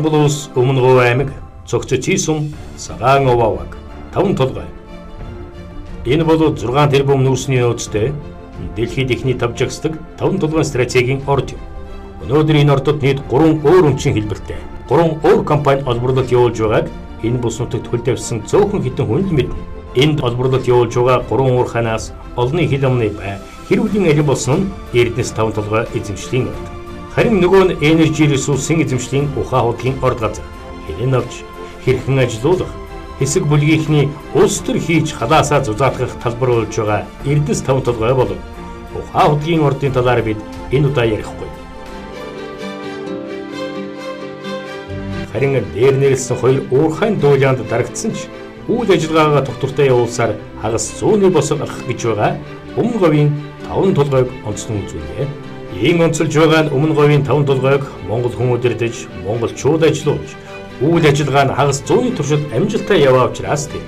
Монгол улс Өмнө Говь аймаг Цогцочийсум Цагаан Овооваг 5 толгой. Энэ бол 6 тэрбум нүүрсний нөөцтэй дэлхийд эхний тав жагсдаг 5 толгойн стратегийн орд юм. Өнөөдөр энэ ордод нийт 3 өөр өмчийн хэлбэртэй 3 өөр компани олборлолт явуулж байгааг энэ бүс нутагт хөл тавьсан цөөхөн хэдэн хүн л мэднэ. Энд олборлолт явуулж байгаа 3 уурханаас олонний хил амны бай хэрүүлийн аль болсон нь Эрдэнэс 5 толгой эзэмшлийн орд. Харин нөгөө нь Energy Resource-ын эзэмшлийн ухаан худгийн орд газар. Хэрэн авч хэрхэн ажилуулах хэсэг бүлгийнхний улс төр хийж халаасаа зузаатгах талбар болж байгаа Эрдэнэс 5 толгой болов. Ухаан худгийн ордын талаар бид энэ удаа ярихгүй. Харин дээр нэрлсэн хоёр уурхайн дуулаанд дарагдсан ч үйл ажиллагаагаа тогтвортой явуулсаар хагас зууны босго алхах гэж байгаа Өмнө Говийн 5 толгойг онцлон үзүүлье. Ийм онцолж байгаа нь Өмнө Говийн 5 толгойг монгол хүн удирдах, монголчууд ажилуулж, үйл ажиллагаа нь хагас зууны туршид амжилттай яваа учраас тийм.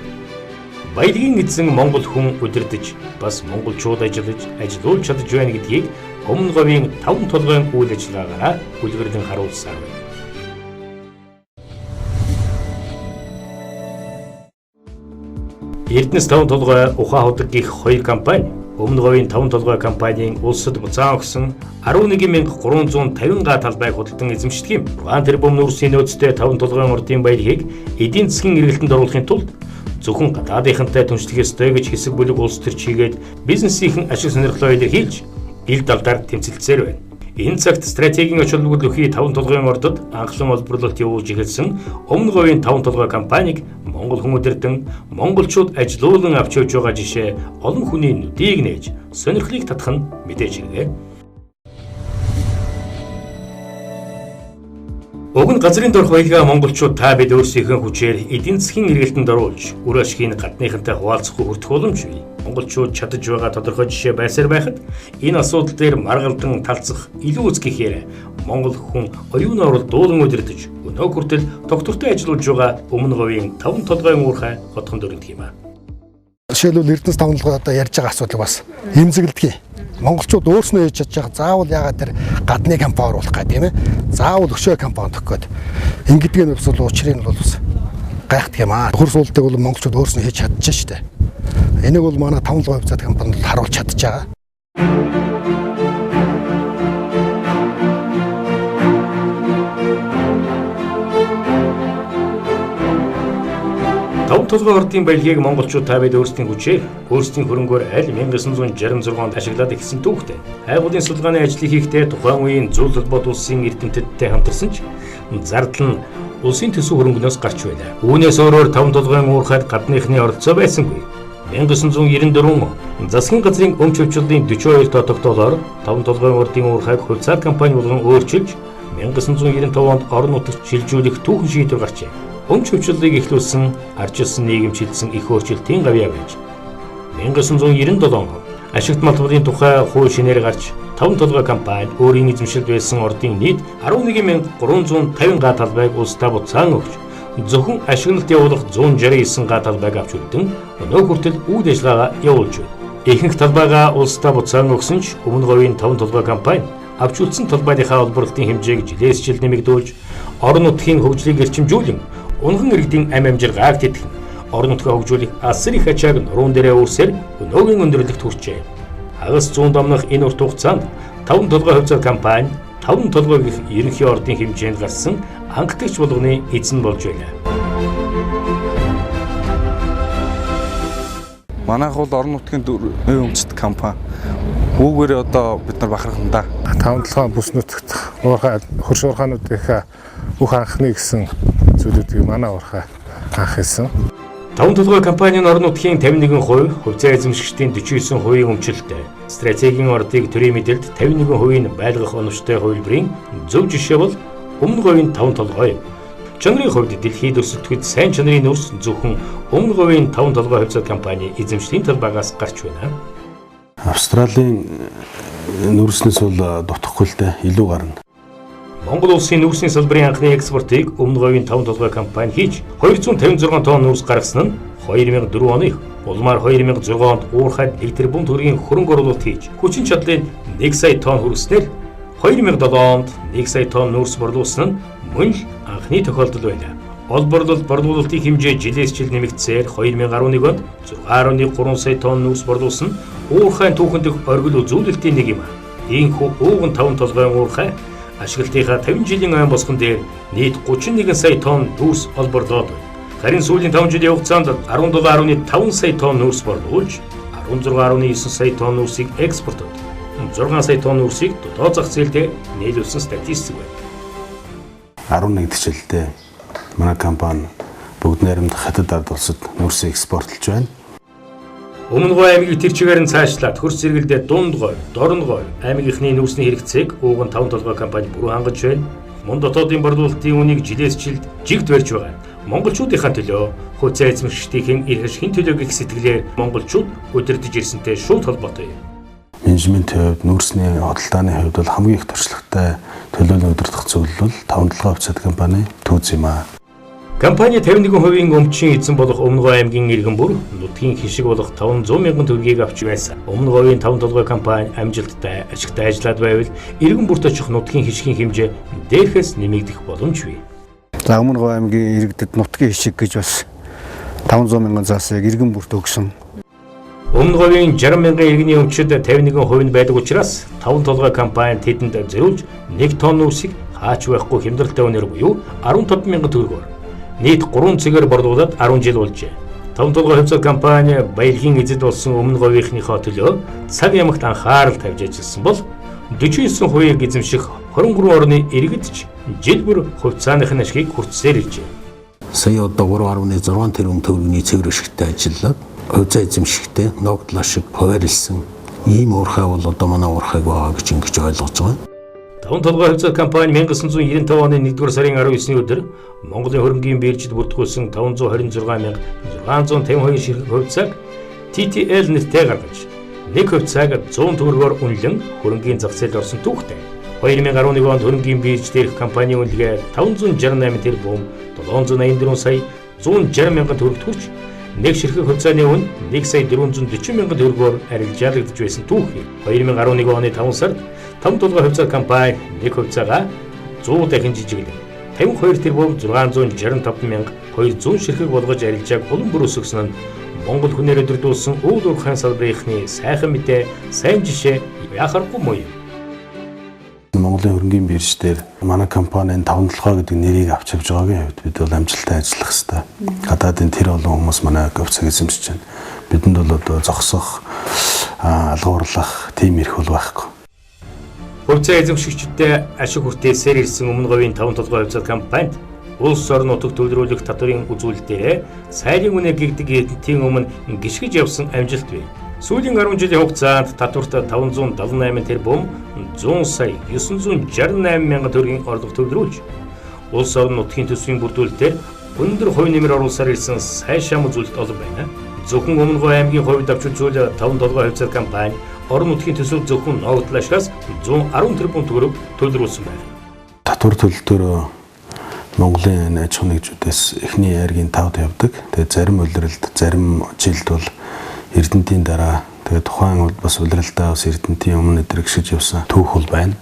Баялагын эзэн монгол хүн удирдах, бас монголчууд ажиллаж, ажилуулж чадж байна гэдгийг Өмнө Говийн 5 толгойн үйл ажиллагаагаараа үлгэрлэн харуулсаар байна. Эрдэнэс 5 толгой ухаан худаг гих хоёр компани Өмнө Говийн 5 толгой компанийн улсад буцаан өгсөн 11,350 га талбайг худалдан эзэмшдэг юм. 6 тэрбум нүүрсийн нөөцтэй 5 толгойн ордын баялагийг эдийн засгийн эргэлтэнд оруулахын тулд зөвхөн гадаадынхантай түншлэх ёстой гэж хэсэг бүлэг улс төрч хийгээд бизнесийнхэн ашиг сонирхлоо илэрхийлж ил далдаар тэмцэлцээр байна. Энэ цагт стратегийн ач холбогдол өхий 5 толгойн ордод анхлан олборлолт явуулж эхэлсэн Өмнө Говийн 5 толгой компаниг монгол хүн удирдан монголчууд ажилуулан авч явж байгаа жишээ олон хүний нүдийг нээж сонирхлыг татах нь мэдээж хэрэгэ. Уг нь газрын дорх баялгаа монголчууд та бид өөрсдийнхөө хүчээр эдийн засгийн эргэлтэнд оруулж үр ашгийг гадныхантай хуваалцахгүй хүртэх боломж бий. Монголчууд чадаж байгаа тодорхой жишээ байсаар байхад энэ асуудал дээр маргалдан талцах илүү үз гэхээр монгол хүн оюун орол дуулан удирдах өнөө хүртэл тогтвортой ажиллуулж байгаа Өмнө Говийн 5 толгойн уурхай хотхон дөрөндөг юм аа. Жишээлбэл Эрдэнэс 5 толгой одоо ярьж байгаа асуудал бас эмзэглэдэг. Монголчууд өөрснөө хийж чадж байгаа. Заавал ягаад тэр гадны компани оруулах гэх тийм ээ. Заавал өшөө компани өгөх гээд. Ингэдэг нь бас бол учрыг нь бол бас гайхдаг юм аа. Хөр суултыг бол монголчууд өөрснөө хийж чадж штэ. Энийг бол манай 5 толгой хувьцаат компани бол харуулж чадж байгаа. 5 толгой ордын баялагийг монголчууд та бид өөрсдийн хүчээр өөрсдийн хөрөнгөөр аль 1966 онд ашиглаад эхэлсэн түүхтэй. Хайгуулын судалгааны ажлыг хийхдээ тухайн үеийн зүүн холбоот улсын эрдэмтдтэй хамтарсан ч зардал нь улсын төсөв хөрөнгөнөөс гарч байлаа. Үүнээс өөрөөр 5 толгойн уурхайд гадныхны оролцоо байсангүй. 1994 он засгийн газрын өмч хөвчлөлийн 42 тоо тогтоолоор 5 толгойн ордын уурхайг хувьцаат компани болгон өөрчилж 1995 онд орон нутагт шилжүүлэх түүхэн шийдвэр гарчээ. Өмч хөвчлөлийг эхлүүлсэн арчилсан нийгэмчилсэн их өөрчлөлтийн гавьяа байж 1997 он ашигт малбарын тухай хууль шинээр гарч 5 толгой компани өөрийн эзэмшилд байсан ордын нийт 11,350 га талбайг улсдаа буцаан өгч зөвхөн ашиглалт явуулах 169 га талбайг авч үлдэн өнөө хүртэл үйл ажиллагаагаа явуулж байна. Ихэнх талбайгаа улсдаа буцаан өгсөн ч Өмнө Говийн 5 толгой компани авч үлдсэн талбайныхаа олборлолтын хэмжээг жилээс жил нэмэгдүүлж орон нутгийн хөгжлийг эрчимжүүлэн унган иргэдийн ам амжиргааг тэтгэн орон нутгаа хөгжүүлэх асар их ачааг нуруун дээрээ үүрсээр өнөөгийн өндөрлөгт хүрчээ. Хагас зуунд өмнөх энэ урт хугацаанд 5 толгой хувьцаат компани 5 толгой гэх ерөнхий ордын хэмжээнд гарсан анхдагч болгоны эзэн болж байлаа. Манайх бол орон нутгийн дөрвөн өмчт компани. Үүгээр одоо бид нар бахархна да. 5 толгой бүс нутагт уурхай хөрш уурхаануудынхаа бүх анхны гэсэн зүйлүүдийг манай уурхай анх хийсэн. 5 толгой компани нь орон нутгийн 51% хувьцаа эзэмшигчдийн 49% өмчлөлттэй. Стратегийн ордыг төрийн мэдэлд 51% нь байлгах оновчтой хувилбарын зөв жишээ бол Өмнө Говийн 5 толгой юм. Чанарын хувьд дэлхийд өрсөлдөхөд сайн чанарын нүүрс зөвхөн Өмнө Говийн 5 толгой хувьцаат компани эзэмшлийн талбайгаас гарч байна. Австралийн нүүрснээс бол дутахгүй л дээ, илүү гарна. Монгол улсын нүүрсний салбарын анхны экспортыг Өмнө Говийн 5 толгой компани хийж 256 тонн нүүрс гаргасан нь 2004 оны улмаар 2006 онд уурхайд 1 тэрбум төгрөгийн хөрөнгө оруулалт хийж хүчин чадлын 1 сая тонн хүргэснээр 2007 онд 1 сая тонн нүүрс борлуулсан нь мөн л анхны тохиолдол байлаа. Олборлол борлуулалтын хэмжээ жилээс жил нэмэгдсээр 2011 онд 6.3 сая тонн нүүрс борлуулсан нь уурхайн түүхэн дэх оргил үзүүлэлтийн нэг юм. Ийхүү ууган таван толгойн уурхай ашиглалтынхаа 50 жилийн айн босгон дээр нийт 31 сая тонн нүүрс олборлоод байна. Харин сүүлийн 5 жилийн хугацаанд 17.5 сая тонн нүүрс борлуулж 16.9 сая тонн нүүрсийг экспорттод 6 сая тонн нүүрсийг дотоод зах зээлдээ нийлүүлсэн статистик байна. 11 дахь жилдээ манай компани бүгд найрамдах Хятад ард улсад нүүрсийг экспортлж байна. Өмнө Говь аймгийг тэр чигээр нь цаашлаад хөрс зэрэгэлдээ Дунд Говь, Дорн Говь аймгийнхны нүүрсний хэрэгцээг Ууган таван толгой компани бүрэн хангаж байна. Мөн дотоодын борлуулалтын үнийг жилээс жилд жигд барьж байгаа. Монголчуудынхаа төлөө хувьцаа эзэмшигчдийн эрх ашигын төлөө гэх сэтгэлээр монголчууд удирдах ирсэнтэй шууд холбоотой юм. Менежментийн хувьд, нүүрсний худалдааны хувьд бол хамгийн их туршлагатай төлөөлөн удирдах зүйл бол таван толгой хувьцаат компани түүз юм аа. Компани 51% өмчийн эзэн болох Өмнө Говь аймгийн иргэн бүр нутгийн хишиг болох 500 мянган төгрөгийг авч байсан. Өмнө Говийн таван толгой компани амжилттай ашигтай ажиллаад байвал иргэн бүрт очих нутгийн хишгийн хэмжээ дээрхээс нэмэгдэх боломж бий. За Өмнө Говь аймгийн иргэдэд нутгийн хишиг гэж бас 500 мянган заасыг иргэн бүрт өгсөн. Өмнө Говийн 60 мянган иргэний өмчид 51% нь байдаг учраас таван толгой компани тэдэнд зориулж 1 тонн нүүрсийг хаач байхгүй хямдралтай үнээр буюу 15 мянган төгрөгөөр нийт 3 цэгээр борлуулад 10 жил болжээ. Таван толгой хувьцаат компани баялагын эзэд болсон Өмнө Говийнхныхоо төлөө цаг ямагт анхаарал тавьж ажилласан бол 49%-ийг эзэмших 23 орны иргэд ч жил бүр хувьцааных нь ашигыг хүртсээр иржээ. Сая одоо 3.6 тэрбум төгрөгийн цэвэр ашигтай ажиллаад хувьцаа эзэмшигтэй ногдол ашиг хуваарлсан ийм уурхай бол одоо манай уурхайг байгаа гэж ингэж ойлгож байгаа. Таван толгой хувьцаат компани 1995 оны 1-р сарын 19-ний өдөр Монголын хөрөнгийн биржид бүртгүүлсэн 526,652 ширхэг хувьцааг TTL нэртэй гаргаж нэг хувьцааг 100 төгрөгөөр үнэлэн хөрөнгийн зах зээлд орсон түүхтэй. 2011 онд хөрөнгийн бирж дээрх компанийн үнэлгээ 568 тэрбум 784 сая 160 мянган төгрөгт хүрч нэг ширхэг хувьцааны үн 1 сая 440 мянган төгрөгөөр арилжаалагдаж байсан түүх. 2011 оны 5 сард таван толгой хувьцаат компани нэг хувьцаагаа 100 дахин жижиглэн 52 тэрбум 665 мянга 200 ширхэг болгож арилжааг улам бүр өсгөсөн нь Монгол хүнээр өдөрдүүлсэн уул уурхайн салбарынхны сайхан мэдээ, сайн жишээ яхахгүй муу юм. Монголын хөрөнгийн бирж дээр манай компанийн таван толгой гэдэг нэрийг авч явж байгаагийн хувьд бид бол амжилттай ажиллах ёстой. Гадаадын тэр олон хүмүүс манай хувьцааг эзэмшиж байна. Бидэнд бол одоо зогсох, алгуурлах тийм эрх бол байхгүй. Хувьцаа эзэмшигчдэд ашиг хүртээсээр ирсэн Өмнө Говийн таван толгой хувьцаат компанид улс орон нутаг төвлөрүүлэх татварын үзүүлэлтээр сайрын үнэ гэгдэг эрдэнтийн өмнө гიშгэж явсан амжилт бий. Сүүлийн 10 жилийн хугацаанд татварт 578 тэрбум 100 сая 968 мянган төгрөгийн орлого төвлөрүүлж улс орон нутгийн төсвийн бүрдүүлэлтээр өндөр хувь нэмэр оруулсаар ирсэн сайн шам үзүүлэлт олон байна. Зөвхөн Өмнө Говь аймгийн хувьд авч үзвэл таван толгой хувьцаат компани орон нутгийн төсөв зөвхөн ногдол ашигаас 110 тэрбум төгрөг төлрүүлсэн байна. Татвар төлөлтөөрөө Монголын аж ахуйн нэгжүүдээс эхний айргийн 5-д явдаг. Тэгээд зарим улиралд, зарим жилд бол Эрдэнтийн дараа тэгээд тухайн бас улиралдаа бас Эрдэнтийн өмнө өдр гიშгэж явсан түүх бол байна.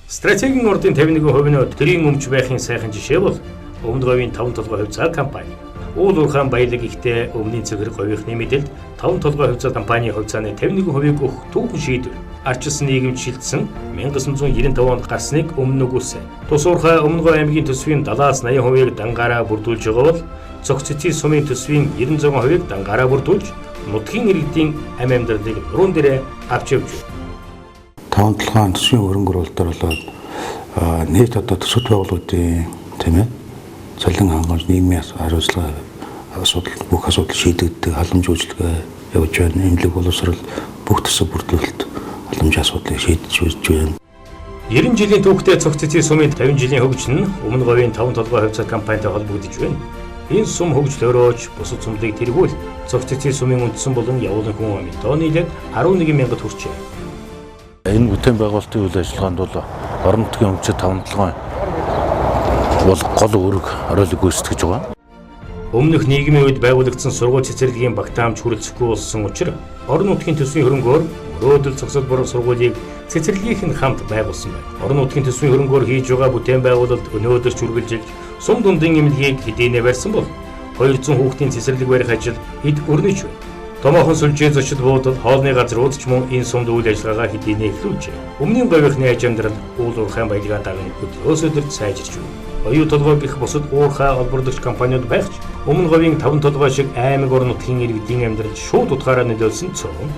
Стратегийн ордын 51% нь төрийн өмч байхын сайхан жишээ бол Өмнө Говийн таван толгой хувьцаат компани. Уул уурхайн баялаг ихтэй өмнөний цэгэр говийнхны мэдэлд таван толгой хувьцаат компани хувьцааны 51%-ийг өгөх түүхэн шийдвэр арчилсан нийгэмд шилжсэн 1995 онд гарсныг өмнө өгүүлсэн. Тус уурхай Өмнө Говь аймгийн төсвийн 70-аас 80%-ийг дангаараа бүрдүүлж байгаа бол Цогц цэцгийн сумын төсвийн 96%-ийг дангаараа бүрдүүлж нутгийн иргэдийн амь амьдралыг нуруунд дээрээ авч явж байна. Таван толгойн төсвийн хөрөнгө оруулалтаар болоод нийт одоо төсөвт байгууллагуудын тийм цалин хангамж, нийгмийн хариуцлага асуудал бүх асуудал шийдэгддэг, халамж үйлчилгээ явж байна. Эмнэлэг боловсрол бүх төсөв бүрдүүлэлт халамжийн асуудлыг шийдэж үзэж байна. 90 жилийн түүхтэй Цогц цэцгийн сумын 50 жилийн хөгжил нь Өмнө Говийн таван толгой хувьцаат компанитай холбогдож байна. Энэ сум хөгжлөөрөөч бусад сумлыг тэргүүл Цогц цэцгийн сумын үндсэн болон явуулан хүн амын тоо нийлээд 11 мянгад хүрчээ. Энэ бүтээн байгуулалтын үйл ажиллагаанд бол орон нутгийн өмчид таван толгой бол гол үүрэг ролыг гүйцэтгэж байгаа. Өмнөх нийгмийн үед байгуулагдсан сургууль цэцэрлэгийн багтаамж хүрэлцэхгүй болсон учраас орон нутгийн төсвийн хөрөнгөөр мөрөөдөл зогсоол буруу сургуулийг цэцэрлэгийг нь хамт байгуулсан байна. Орон нутгийн төсвийн хөрөнгөөр хийж байгаа бүтээн байгуулалт өнөөдөр ч үргэлжилж сум дундын эмнэлгийг хэдийнэ барьсан бол 200 хүүхдийн цэцэрлэг барих ажил эд өрнөж байна. Томоохон сүлжээ зочид буудал, хоолны газрууд ч мөн энэ сумд үйл ажиллагаагаа хэдийнэ эхлүүлжээ. Өмнөний говийнхны аж амьдрал уул уурхайн баялгаа даган өдрөөс өдөрт сайжирч байна. Оюу толгой гэх бусад уурхай олборлогч компаниуд байх ч өмнө говийн 5 толгой шиг аймаг орон нутгийн иргэдийн амьдрал шууд утгаараа нөлөөлсөн цөөн.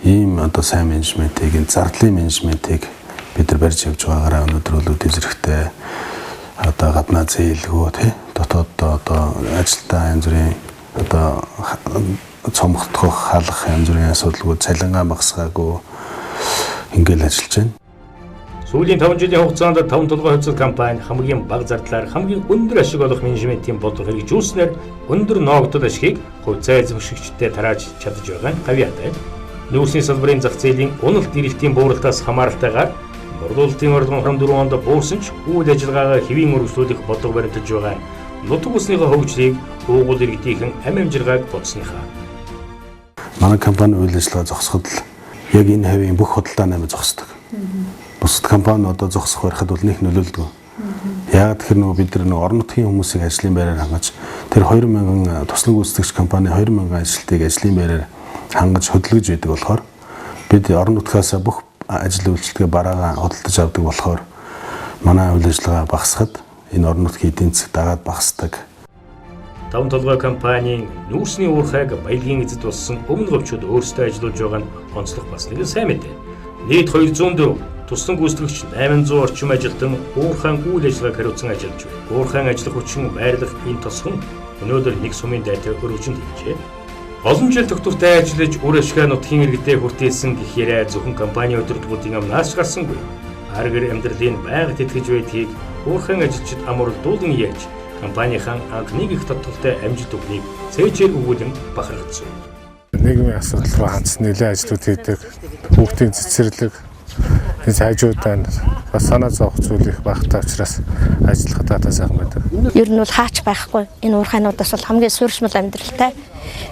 Ийм одоо сайн менежментийг, энэ зардлын менежментийг бид нар барьж явж байгаагаараа өнөөдөр бол үдээ зэрэгтэй одоо гаднаа зээлгүй тий дотоод одоо ажилтаа янз бүрийн одоо цомгоцох, халах янз бүрийн асуудалгүй, цалингаа багасгаагүй ингээл ажиллаж байна. Сүүлийн 5 жилийн хугацаанд 5 толгой хувьцат компани хамгийн бага зардлаар хамгийн өндөр ашиг олох менежментийн бодлого хэрэгжүүлснээр өндөр ноогдол ашигыг хувьцаа эзэмшигчдэд тарааж чадаж байгаа нь гавьяатай. Нүүрсний салбарын зах зээлийн уналт эрэлтийн бууралтаас хамааралтайгаар борлуулалтын орлого 24 онд буурсан ч үйл ажиллагаагаа хэвийн өргөжлүүлэх бодлого баримталж байгаа нутаг усныхаа хөгжлийг уугуул иргэдийнхэн амь амжиргааг бодсныхаа. Манай компани үйл ажиллагаа зогсоход л яг энэ хавийн бүх худалдаа намайг зогсдог. Бусад компани одоо зогсох барихад бол нэг нөлөөлдөг. Яагаад тэгэхээр нөгөө бид нар нөгөө орон нутгийн хүмүүсийг ажлын байраар хангаж тэр 2000 туслан гүйцэтгэгч компани 2000 ажилтныг ажлын байраар хангаж хөдөлгөж байдаг болохоор бид орон нутгаас бүх ажил үйлчлэгээ бараагаа худалдаж авдаг болохоор манай үйл ажиллагаа багасхад энэ орон нутгийн эдийн засаг дагаад багасдаг. 5 толгой компанийн нүүрсний уурхайг баялагын эзэд болсон өмнө говьчууд өөрсдөө ажиллуулж байгаа нь онцлог бас нэгэн сайн мэдээ. Нийт 204 туслан гүйцэтгэгч 800 орчим ажилтан уурхайн үйл ажиллагааг хариуцсан ажиллаж байна. Уурхайн ажиллах хүчин байрлах энэ тосгон өнөөдөр нэг сумын дайтай өргөжин тэмжээ. Олон жил тогтвортой ажиллаж үр ашгаа нутгийн иргэдэд хүртээсэн гэх яриа зөвхөн компани удирдлагуудын амнаас гарсангүй. Ар гэр амьдралын байнга тэтгэж байдгийг уурхайн ажилчид амруулдуулан ярьж компанийнхаа анхны их тодтолтой амжилт үгнийг цээжээр өгүүлэн бахархсан. Нийгмийн асуудал руу хандсан нэлээд ажлууд хийдэг. Хүүхдийн цэцэрлэг, энэ сайжуудаа бас санаа зовох зүйл их багтаа учраас ажиллах таатай сайхан байдаг. Ер нь бол хаач байхгүй. Энэ уурхайнуудаас бол хамгийн суурьшмал амьдралтай.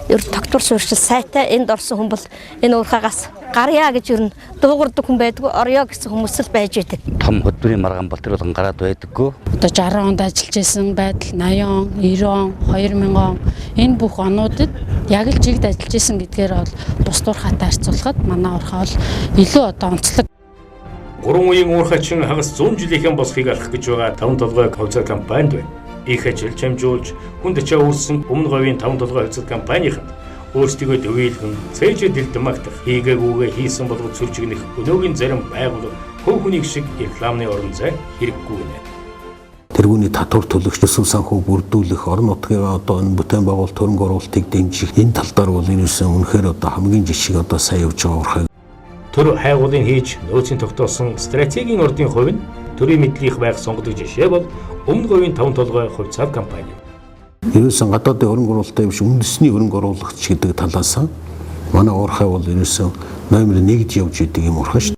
Ер нь тогтвор суурьшил сайтай энд орсон хүн бол энэ уурхаагаас гарья гэж ер нь дуугардаг хүн байдгүй, орё гэсэн хүмүүс л байж байдаг. Том хөдөлмөрийн маргаан бол тэр болгон гараад байдаггүй. Одоо 60 онд ажиллаж исэн байдал 80 он, 90 он, 2000 он энэ бүх онуудад яг л жигд ажиллаж исэн гэдгээр бол бусд уурхайтай харьцуулахад манай уурхай бол илүү одоо онцлог. Гурван үеийн уурхайчин хагас 100 жилийнхэн босхийг алах гэж байгаа 5 толгой хувьцат компанид байна. Их ажил чамжуулж хүнд ачаа үүссэн өмнө говийн 5 толгой хувьцат компанийнханд өөрсдийгөө төвийлгэн цээжээ дэлдэн магтах хийгээгүйгээ хийсэн болгож сүржигнэх өнөөгийн зарим байгууллага хөв хүнийг шиг рекламны орон зай хэрэггүй гинэ. Тэргүүний татвар төлөгч, төсөв санхүү бүрдүүлэх, орон нутгийн одоо энэ бүтээн байгуулалт, хөрөнгө оруулалтыг дэмжих энэ тал дээр бол энэ үнэхээр одоо хамгийн жишг одоо сайн явж байгаа уурхай. Төр хайгуулыг хийж нөөцийн тогтоосон стратегийн ордын хувь нь төрийн мэдлийнх байх сонгодог жишээ бол өмнө говийн 5 толгой хувьцаат компани. Ерөөсөн гадаадын хөрөнгө оруулалттай биш үндэсний хөрөнгө оруулагч гэдэг талаас манай уурхай бол ерөөсөн номер 1-д явж идэг юм уурхай шүү.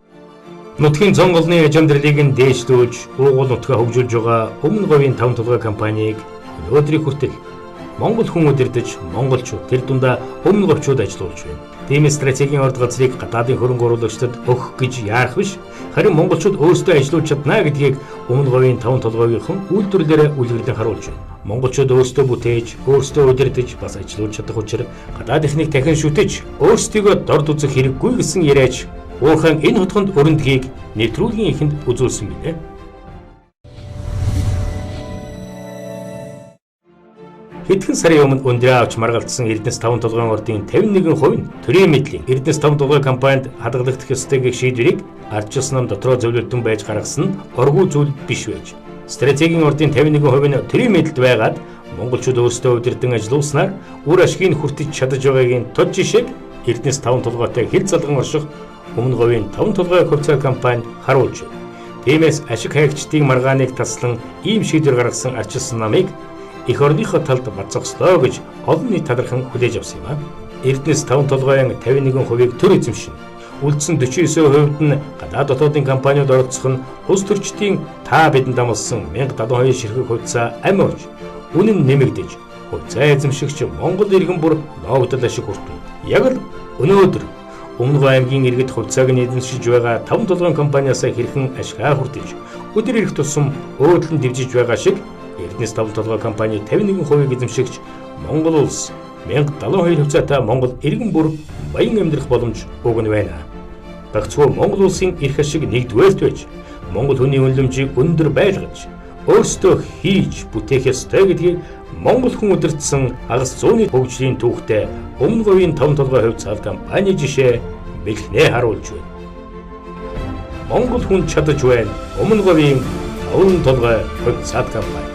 Нутгийн зон голны аж амьдралыг нь дээшлүүлж, уугуул нутгаа хөгжүүлж байгаа өмнө говийн 5 толгой компанийг өнөөдрийг хүртэл Монгол хүн удирдах монголчууд тэр дундаа өмнө говьчууд ажиллуулж байна. Тиймээс стратегийн орд газрыг гадаадын хөрөнгө оруулагчдад өгөх гэж яарах биш, харин монголчууд өөрсдөө ажиллуулж чадна гэдгийг өмнө говийн 5 толгойгийнхан үйлдвэрлэлээрээ үлгэрлэн харуулж байна. Монголчууд өөрсдөө бүтээж, өөрсдөө удирдах бас ажиллуулж чадах учир гадаадынхныг дахин шүтэж, өөрсдийгөө дорд үзэх хэрэггүй гэсэн яриач уурхайн энэ хотгонд өрөндгийг нэвтрүүлгийн эхэнд үзүүлсэн билээ. Хэдхэн сарын өмнө өндрөө авч маргалдсан Эрдэнэс 5 толгойн ордын 51% нь төрийн мэдлийн Эрдэнэс 5 толгой компанид хадгалагдах ёстой гэх шийдвэрийг ардчилсан нам дотроо зөвлөлдөн байж гаргасан нь оргүй зүйл биш байж. Стратегийн ордын 51% нь төрийн мэдэлд байгаад монголчууд өөрсдөө удирдан ажиллуулснаар үр ашгийг хүртэж чадаж байгаагийн тод жишээг Эрдэнэс 5 толгойтой хил залган орших өмнө говийн 5 толгой хувьцаа компани харуулж байна. Тиймээс ашиг хайгчдын маргааныг таслан ийм шийдвэр гаргасан ардчилсан намыг эх орныхоо талд бат зогслоо гэж олон нийт талархан хүлээж авсан юм а. Эрдэнэс 5 толгойн 51%-ийг төр эзэмшин. Үлдсэн 49% нь гадаад дотоодын компаниуд оролцох нь улс төрчдийн та бидэнд амласан 1072 ширхэг хувьцаа амь орж үнэн нэмэгдэж хувьцаа эзэмшигч Монгол иргэн бүр ноогдол ашиг хүртэн. Яг л өнөөдөр Өмнө Говь аймгийн иргэд хувьцааг нь эзэмшиж байгаа 5 толгойн компаниас хэрхэн ашгаа хүртэж өдөр ирэх тусам өөдлөн дэвжиж байгаа шиг Эрдэнэс 5 толгой компани 51%-ийг эзэмшигч Монгол улс 1072 хувьцаатай Монгол иргэн бүр баян амьдрах боломж өгнө байна. Гагцхүү Монгол улсын эрх ашиг нэгдүгээрт байж Монгол хүний үнэлэмжийг өндөр байлгаж өөрсдөө хийж бүтээх ёстой гэдгийг Монгол хүн удирдсан хагас зууны хөгжлийн түүхтэй Өмнө Говийн 5 толгой хувьцаат компани жишээ бэлхнээ харуулж байна. Монгол хүн чадаж байна. Өмнө Говийн 5 толгой хувьцаат компани.